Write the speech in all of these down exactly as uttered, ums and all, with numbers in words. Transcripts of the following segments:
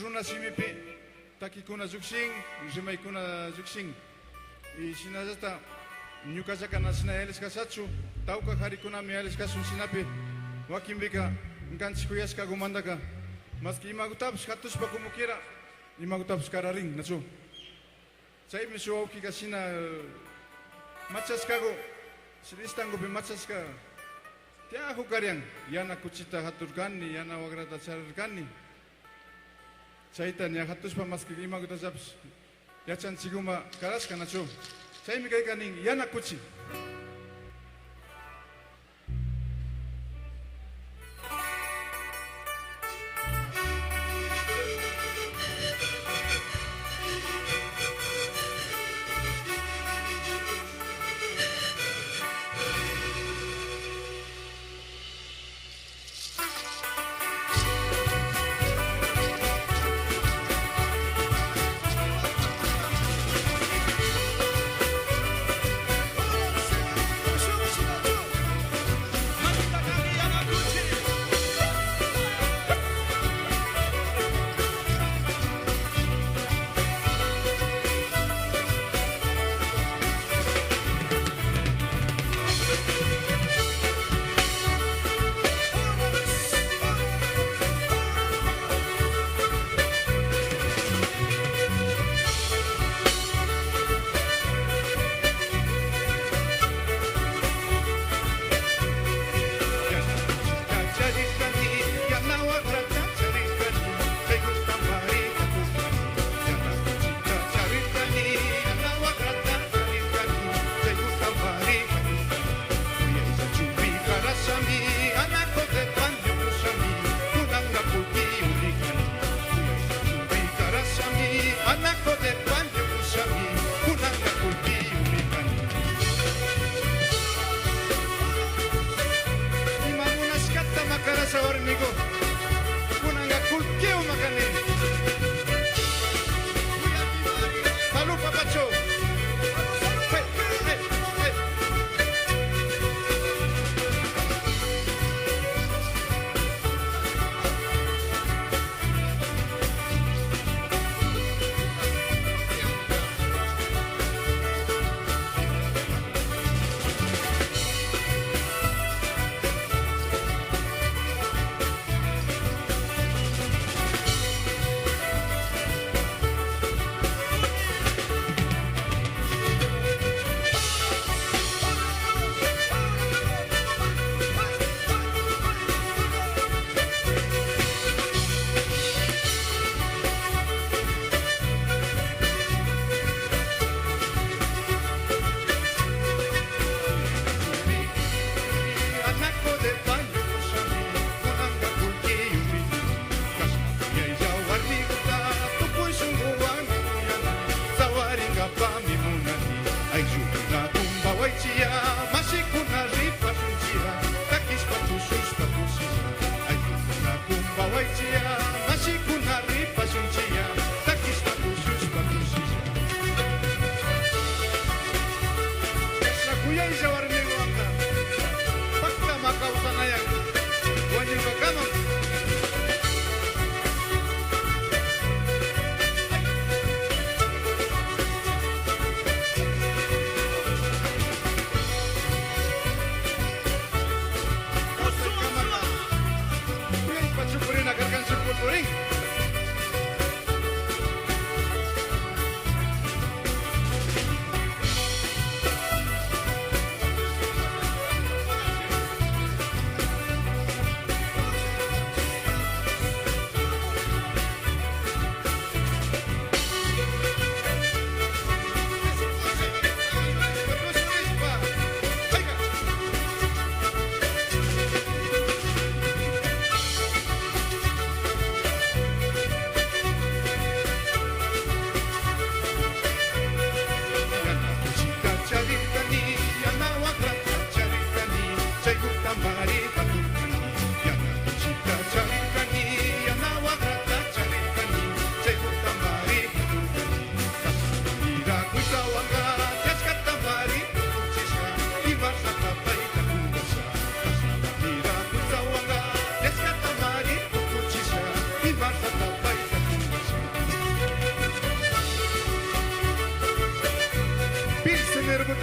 runa shimipi takikuna llukshin, rimaykuna llukshin. Y shinallata ñukallaka na shina yallishkashachu, tawka karikunami yallishkashun shinapi, wakinpika kanchik kuyashkagumantaka, maski imagutapish katushpa como quiera, imagutapish kararin, nachu? Chaymi shuk wawkika shina, eh, machashkagu, shina istangupi machashka, tiyagu karian, yana kuchita haturkani, yana wagrata charirkani. Chayta ña hatushpa maski imagutallapish yachanchiguma karashka, nachu? Chaymi kayka nin, yana kuchi.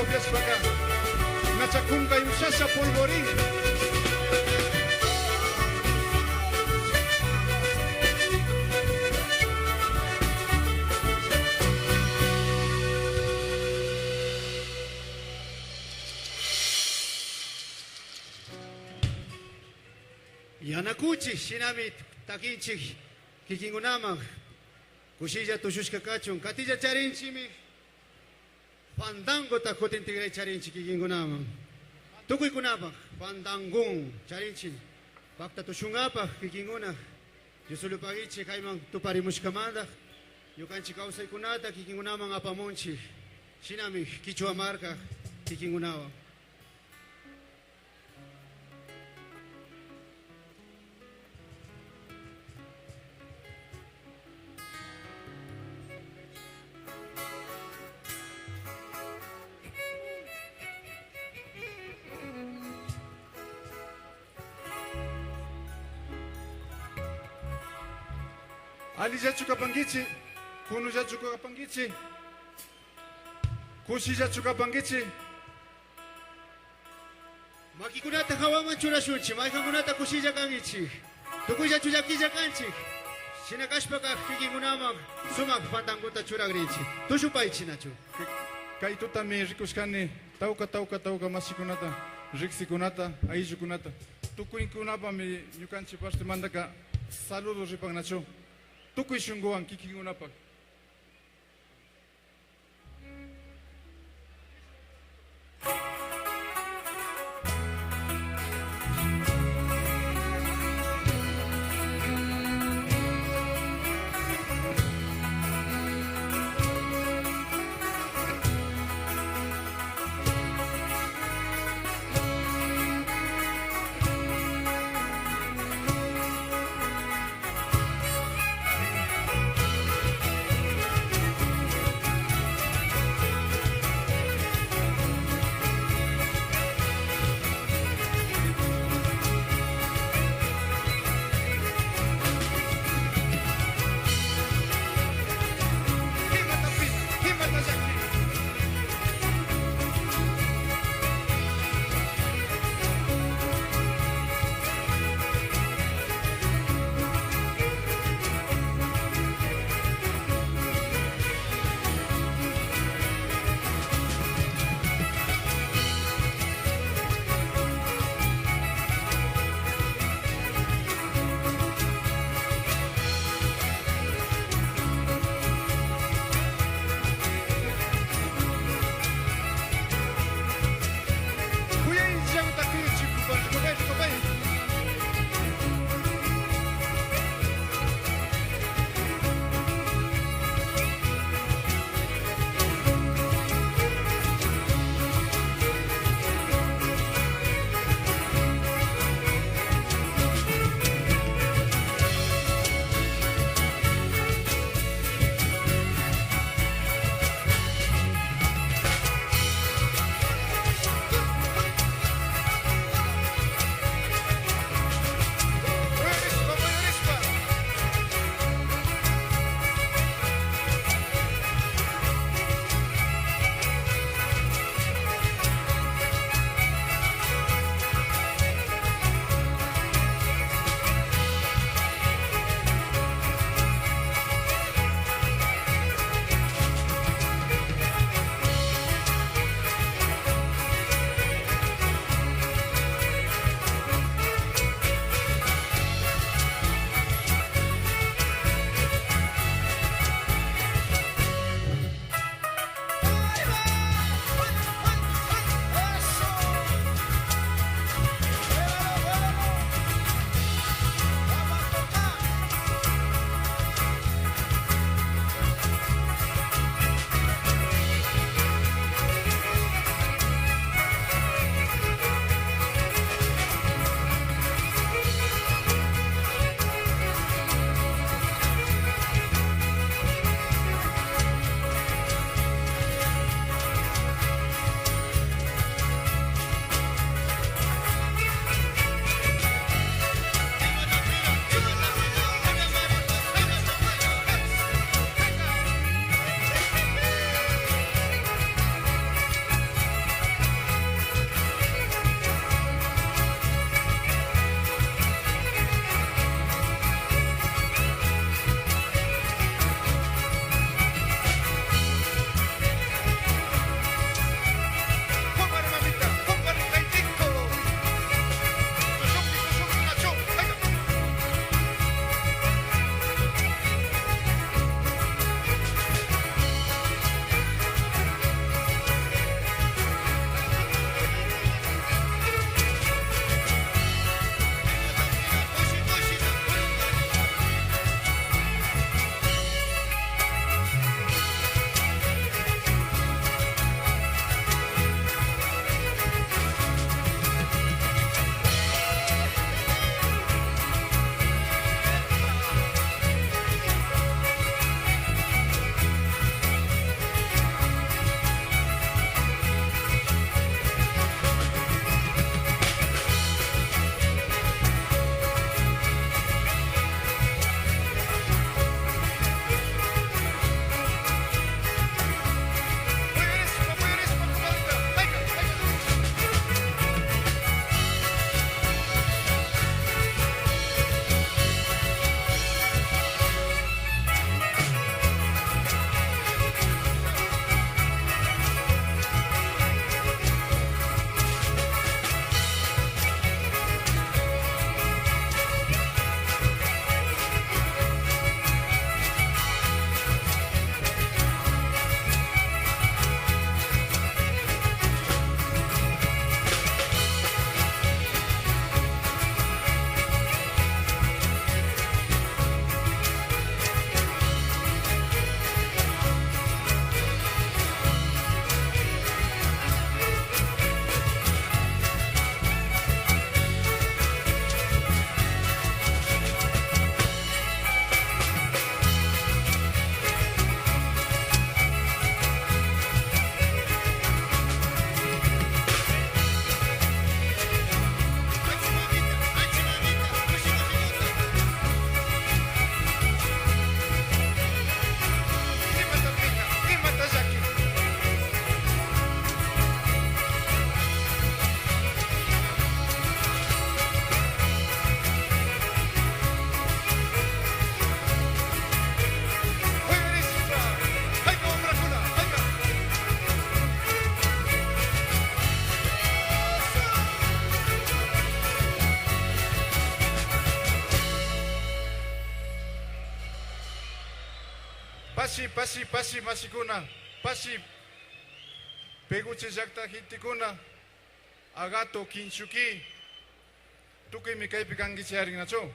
Copiashpaka, nacha kunkay ushasha polvorin. Yanakuchik, shinami takinchik kikinkunaman. Kushilla tushushka kachun, katilla charinchikmi. Fandangota kutin tikray charinchik kikinkunaman. Tukuykunapak fandangon charinchik. Pakta tushunkapak kikinkuna. Dios solo pagichik kayman tuparimushkamanta. Ñukanchik kawsaykunata kikinkunaman apamunchik. Shinami kichwa marka kikinkunawan. Allillachu kapankichik, kunullachu kapankichik, kushillachu kapankichik. Makikunata hawaman churashunchik, mayhankunata kushilla kankichik, tukuyllachu llakilla kanchik. Shina kashpaka kikinkunaman sumak fandanguta churagrinchik. Tushupaychik nachu. Kay tutami rikushkani tawka, tawka, tawka mashikunata, riksikunata, ayllukunata. Tukuykunapami ñukanchik partemantaka saludo ripan nachu. Tukuy shunkuwan kikinkunapak. Pashi, pashi, pashi, mashikuna, pashi, Peguche llakta gentekuna, Agato, Kinchuki, tukuymi kaypi kankichi, yaringnachu?